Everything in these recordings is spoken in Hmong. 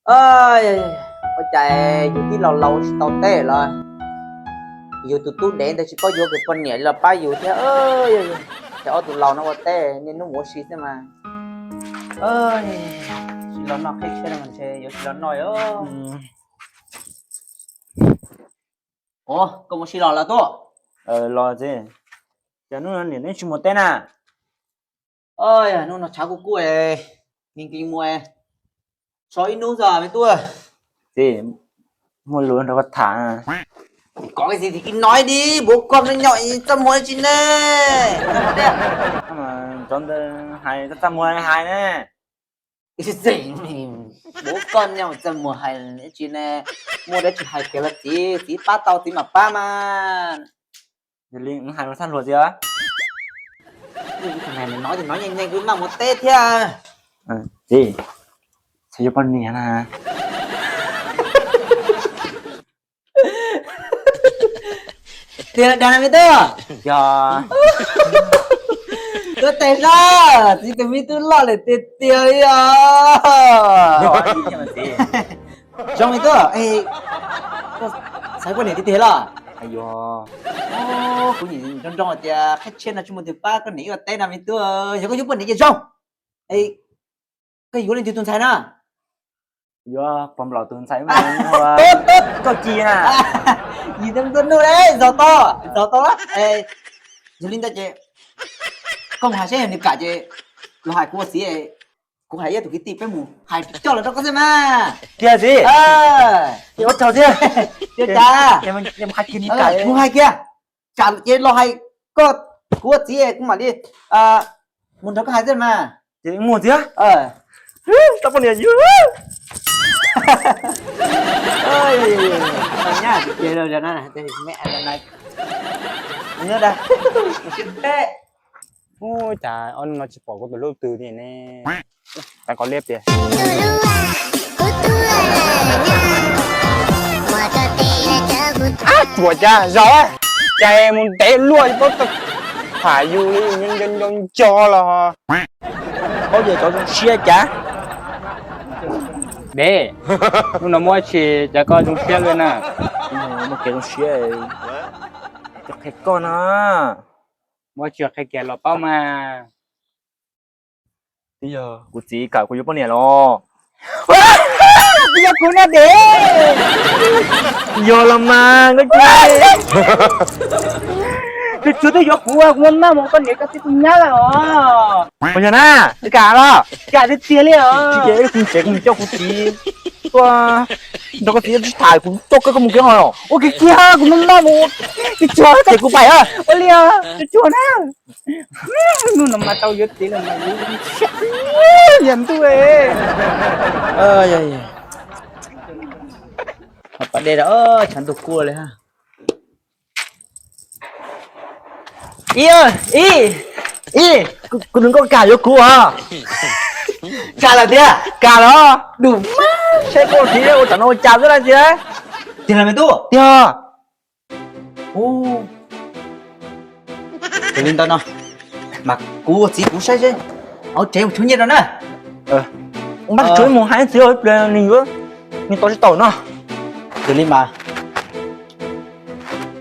Ua cas yus twb laus laus tsis tau teb los yus tus tub dev ntawd tsis paub yuav kiag poj niam los pab yus thiab. Ces ob tug laus no ua teb niaj hnub mus ua si xwb mas. Tsis los noj qhib tshiab no ntshe yuav tsis los noj os. Ua, koj mus ua si los lawm tuaj? Los, cas hnub no niam neb tsis mus teb na? Hnub no tshav kuj kuj, nkees nkees mus, so ib hnub xwb me tub. Txiv, muaj lus nrog koj tham. Koj txiv, txiv kib no di, npaum koj me nyuam txaj muag tsis ne. Cov ntawd hais txaj muag hais ne. Npaum koj me nyuam txaj muag hais tsis ne, muaj dab tsi hais kiag los txiv, txiv pab tau txiv mam pab mas. Yog li hais mas txhob hluas txiv. Tus no ces no yeej yeej wb maj mus teb thiab. Txiv, txhob yuav poj niam na. Tiag dag na me tub? Yog. Tuab tes sab, txiv tus me tub loj lawm tiag tiag li os. Zoo me tub, koj xaiv poj niam tiag tiag los? Yog. Kuv nyob nroo nroo hais tias qhib tshiab no tsis muaj tus pab koj niam ua teb no me tub, yog koj yuav poj niam ces zoo. Koj yuav leej twg tus ntxhais na? Yuav pog nplaum tus ntxhais, koj ci na. Yus tus ntuj nuj le, zog tau, zog tau. Yog li ntawd ces koj mus hais seb yog nws kam ces los hais kuv ua txiv, kuv hais ib tug kwv tij peb mus hais coj los rau koj xwb mas. Tiag txiv? Ua tsaug thiab. Tiag cas? Mus hais kiag, tsam ces los hais koj, kuv ua txiv kuv mam li mus nrog koj hais xwb mas. Ces mus txiv. Tau poj niam yus. Nyab, cas ob hnub no tsis pom kuv tus hlub twg li ne? Tag koj liab tiag. Ab, tsuas cas zaum, cas mus ntev luaj paub tham yus li, nco nco nco los. Paub yog cov zoo siab cas. Dej, hnub no muaj tsi cas koj zoo siab li na? Muaj kev zoo siab, qhia koj na. Muaj tsi qhia kiag los paub mas. Twb yog kuv txiv kam kuv yuav poj niam los. Twb yog kuv na Dej. Yog los mas, kuv tsuas twb yuav kuv, kuv maj maj mus poj niam koj txiv tus nyab lawm os. Puas yog na? Twb kam los? Kam tiag tiag li os. Tsis ces kuv tsev kuv mus coj kuv txiv tuaj nrog koj txiv sib tham, kuv coj koj mus kev ho. Ua kiag kiag, kuv maj maj mus. Tsis tsuag ces kuv pais. Ua li, tsis tsuag na. Hnub no mas tau yuav txiv lawm mas yuav siab niam ntuj. Ho pas dej rau, tshav ntuj kub li ha. Ib, ib, ib, kuv nws nkauj kag yuav kuv os. Kag lawm tiag, kag los. Dum mas saib koj txiv ua tsam no ua cas xwb lawm tiag. Tiag los me tub? Tiag. Ua li ntawd no mas kuv ua txiv kuv saib seb hauv tsev mus tshuav nyiaj rau na. Ua mas tshuav mus hais txiv ib pliag nws yuav, nws tau tsis tau no. Yog li mas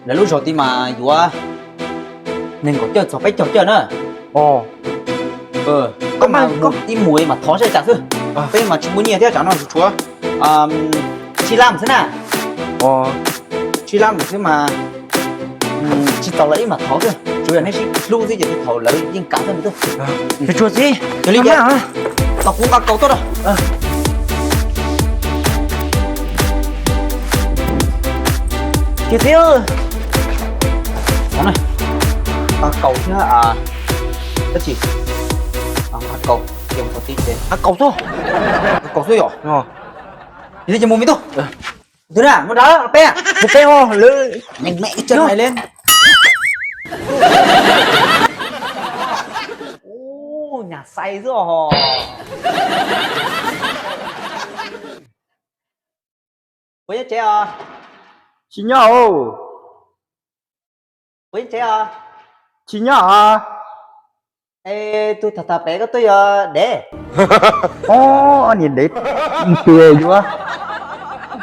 lawv lub zos tid mas yuav nees nkaum cawj txog peb caug cawj na. Koj mas mus ib mus mas thov saib tsam xwb. Peb mas tsis muaj nyiaj thiab, tsam no tshuav tsib lab xwb na. Tsib lab xwb mas tsis txaus lawv ib mas thov xwb, tsuas yog neb sib hlub xwb ces thaum lawv yeej kam xwb. Tsuag txiv, yog li ces los kuv nqa kaus tuaj rau. Ces txiv, nqa kaus thiab dab tsi? Nqa kaus, nqa kaus xwb, nqa kaus xwb yom. Yog li ces mus me tub. Tus na, mus nrad, peb, mus peb os, lawv me me ib tsam hais li. Nyam xais xwb os. Puas nyob tsev os? Tsis nyob os. Puas nyob tsev os? Tsis nyob os. Es tus tham tham pem koj tuaj yog Dev? Ob niag dev tiag yuav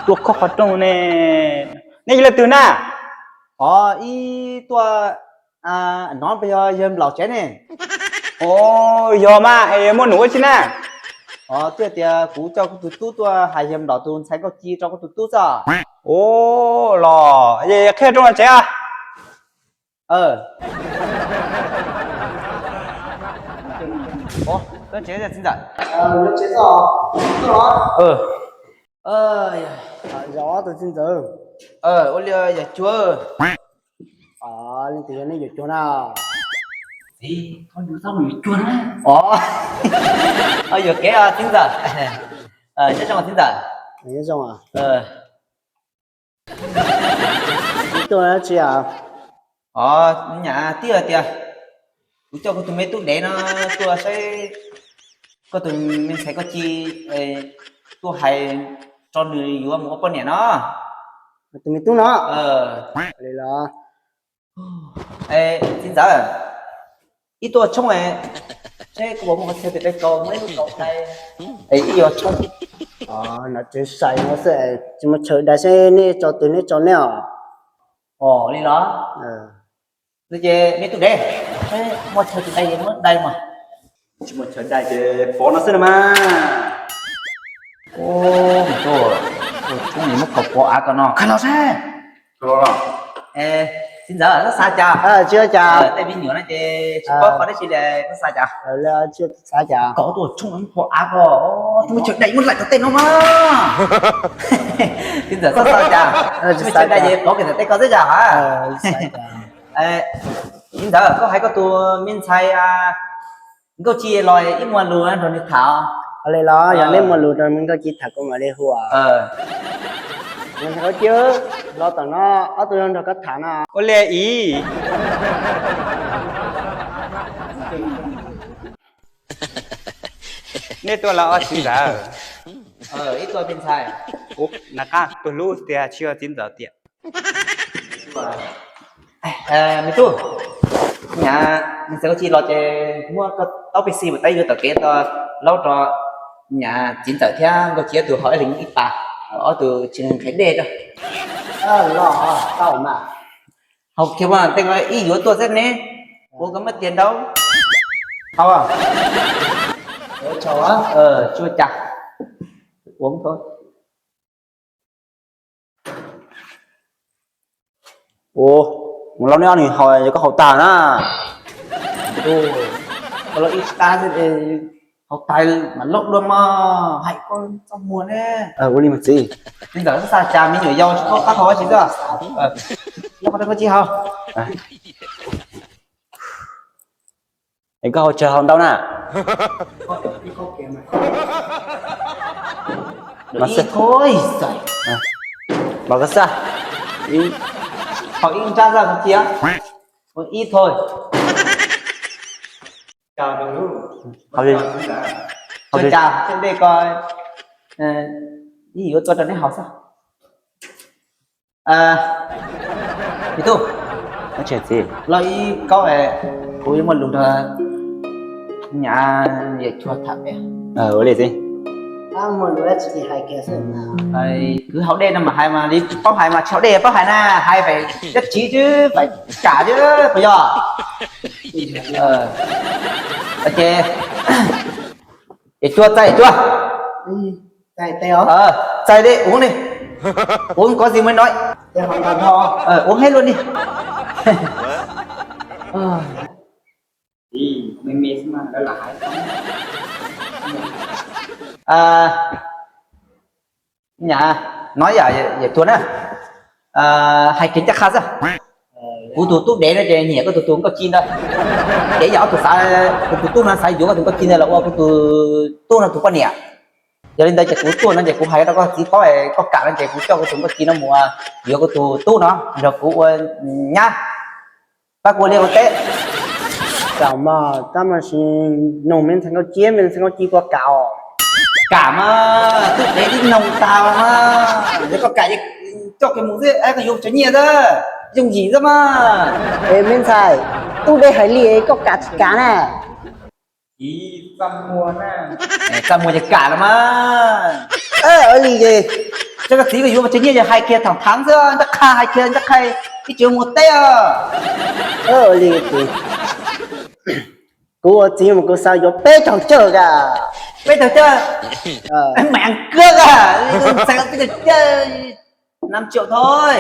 tuaj khob qhov rooj ne. Nej yog leej twg na? Os, ib tuaj hnov puas yog yawg Nplaum tsev ne? Os, yog mas, es muaj num ua tsi na? Os, twb tias kuv coj kuv tus tub tuaj hais yawg Nplaum tus ntxhais Nkauj Ci rau kuv tus tub xwb. Os, los es qhia rau tsev os. Tsev, txiv ntxawm. Ua li yawm Cuag. Leej twg yog nej yawm Cuag na? Txiv, yuav kev txiv ntxawm. Nyob zoo txiv ntxawm. Tuaj tsi? Os, nyab, twb hais tias kuv coj kuv tus me tub dev no tuaj saib koj tus me ntxhais Nkauj Ci, tuaj hais rau nws yuav mus ua poj niam no. Tus me tub no? Li los. Txiv ntxawm, ib tuaj tshoob, saib koj puas muaj qhov chaw twg dai kaus, muaj ib lub kaus dai, ib yuav tshoob. Nov tsev sai no xwb, tsis muaj chaw dai, saib nej tso twg nej tso nej os. Os, li los. Ces me tub dev, muaj chaw twg dai es muab dai mas. Tsis muaj chaw dai ces pov no xwb no mas. Ua tshoob es muab kaus pov av ko no, khaws los saib. Txiv ntxawm, koj xav cas? Tsis ua cas. Tej me nyuam no ces tsis paub qhov dab tsi li, koj xav cas? Xav cas? Koj tuaj tshoob muab pov av ko, tsis muaj chaw dai muab laim rau tej no mas. Txiv ntxawm, koj xav cas? Tsis muaj chaw dai ces pov kiag ntawm tej ko xwb cas? Txiv ntxawm, koj hais koj tus me ntxhais Nkauj Ci los ib muag lus nrog nws tham. Li los yog nej muaj lus nrog me Nkauj Ci tham kuv mam li hu. Nkauj Ci, los tom no, ob tug nrog koj tham no. Ua li ib, nej tuaj los ob txiv ntxawm? Ib tuaj me ntxhais. Ub, nag qab tuag lub tiag, tsis yog txiv ntxawm tiag. Me tub, nyab, me ntxhais Nkauj Ci los ces muab koj taub pej xeem mus teeb yuav tom kev tau laub rau nyab txiv ntxawm thiab Nkauj Ci ob tug haus ib leeg ib pas, ob tug tsis nqhis dej rau. Los tau mas. Haus kiag mas tej ko ib yuav tuaj xwb ne, ua koj muab tiag nraud. Haus. Tsis ua cas. Ua, mus laub neb ob leeg haus, yog koj haus tag na. Koj laub ib tab xwb, haus tag mam laub dua mog, hais koj txoj muag ne. Ua li mas txiv. Txiv ntxawm xav cas me nyuam yaus tsis paub qab hau dab tsi xwb. Laub qhov rooj koj tsis haus. Es koj haus tsawg haus ntau na? Ib thôi. Mas koj xav. Haus ib nrab xwb koj cia. Ib thôi. Haus li cas tej dej ko, ib yuav tuaj rau neb haus xwb. Me tub, los ib kaub, kuv yuav muaj lus nrog nyab yawm Cuag tham pem. Ua li txiv. Kwv haus dej no mas hais mas li paub hais mas tsis haus dej paub hais na, hais pem dab tsi twb pem kam twb puas yog. Ces yawm Cuag, txais yawm Cuag. Txais dej uv li. Uv kov zis muaj no. Uv hib luaj li. Nyab, no yam yawm Cuag na, hais kev ncaj qha xwb. Kuv tus tub dev no ces nyiam koj tus tus Nkauj Ci ntawd. Ces yog ob tug xav, kuv tus tub no xav yuav koj tus Nkauj Ci ntawd los ua kuv tus tub no tus poj niam. Yog li ntawd ces kuv tuaj no ces kuv hais rau koj txiv paub, koj kam no ces kuv coj kuv tus Nkauj Ci no mus yuav kuv tus tub no nrog kuv ua nyab. Pab kuv ua liaj ua teb. Kam mas, tab mas sis noog me ntxhais Nkauj Ci, me ntxhais Nkauj Ci puas kam os. Kam mas, tub dev tib noog tag mas, yog koj kam coj kiag mus xwb, koj yuav tsawg nyiaj xwb, yooj yim xwb mas. Es me ntxhais, tub dev hais li koj kam tsis kam na? Txaj muag ces kam los mas. Ua li ces, koj txiv koj yuav mas tsis nyiaj ces hais kiag tham thaav xwb, ncaj qha hais kiag ncaj qha, ib tsis yuav mus teb os. Ua li ces, kuv ua txiv mas kuv xav yuav peb caug cawj ka. Peb caug cawj? Meej kawg, ntxhais peb caug cawj, năm triệu thôi.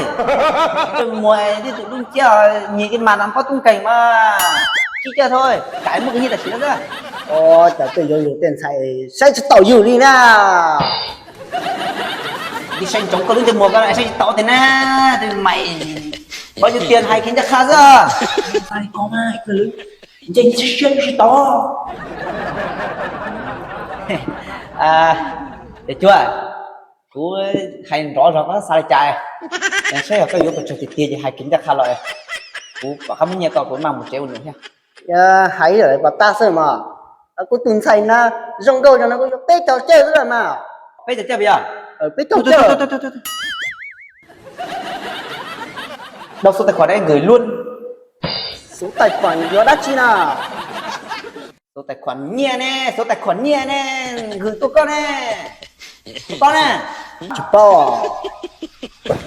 Coj mus muag tej tus dub nciab, nyias kev mas nram pob tub nkeeg mas, tsib cawj thôi, kam muab koj nyiaj tam sim no xwb. Ua cas tej yuav yus tej ntxhais saib tsis taus yus li na. Tsis saib ntsoov koj lub ntsej muag ko saib tsis taus tiag na. Mày, bao nhiêu tiền hais kiag ncaj qha xwb. Ntxhais ko mas, ntxhais siab siab tsis taus. Yawm Cuab, kuv hais nrov zog koj xav li cas, saib yog koj yuav pes tsawg tiag tiag ces hais kiag ncaj qha los, kuv pom qab muab nyiaj tau kuv mam mus tsev ua num thiab. Hais lawm pas tag xwb mas, kuv tus ntxhais na, zoo nkauj zoo no kuv yuav peb caug cawj xwb mas. Peb caug cawj puas yog? Peb caug cawj. Đâu số tài khoản đấy gửi luôn. Số tài khoản yuav dab tsi na? Số tài khoản nyiaj ne, số tài khoản nyiaj ne, gửi tuaj koj ne. Koj na. Tsis paub.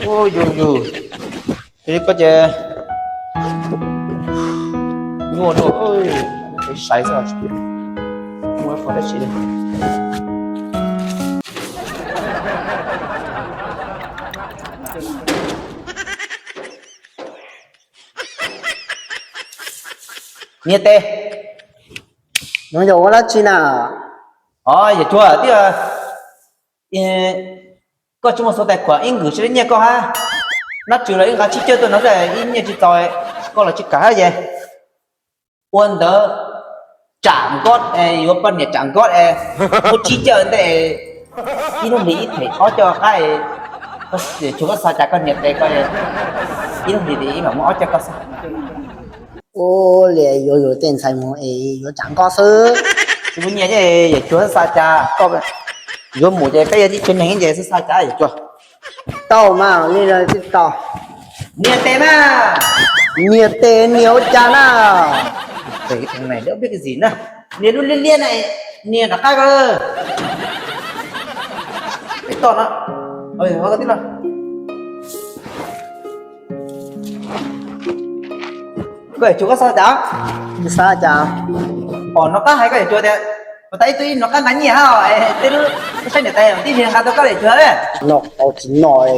Yus, yus, koj ces nyuaj dua, sai xwb. Muaj qhov dab tsi li. Niag tes, no yog ua dab tsi na? Os, yawm Cuab, twb koj tsis muaj số tài khoản ib gửi tsis tau nyiaj koj hab. Nab Tswv los ib nqa tsib cawj tuaj no xwb ib nyiaj tsis txaus, koj los tsis kam hab ces ua ntawv tsam nkob, yuav poj niam tsam nkob es muab tsib cawj ntej, ib lub hlis ib them ob coj qab. Yawm Cuab, koj xav cas koj niag tes ko, ib lub hlis ib mam muab ob cawj koj xwb. Ua li yuav yus tej ntxhais mus es yuav tsam nkob xwb. Tsis muaj nyiaj, yawm Cuab xav cas koj yuav mus ces peb yog ib tsev neeg ces xav cas yawm Cuab. Tau mas, li no tsis tau. Niag tes mas. Niag tes niag ua cas na? Tes thằng này đéo biết cái gì na. Niag lub liab liab na, niag nram qab ko. Peb toj no. Ho tib no. Koj yawm Cuab, koj xav cas? Xav cas? Pom nov qab hais koj yawm Cuab tias, puas tas ib tug ib nov qab nqa nyiaj hab, tej lub saib niam tais tib neeg nqa tau koj yawm Cuab. Noj tau tsis noj.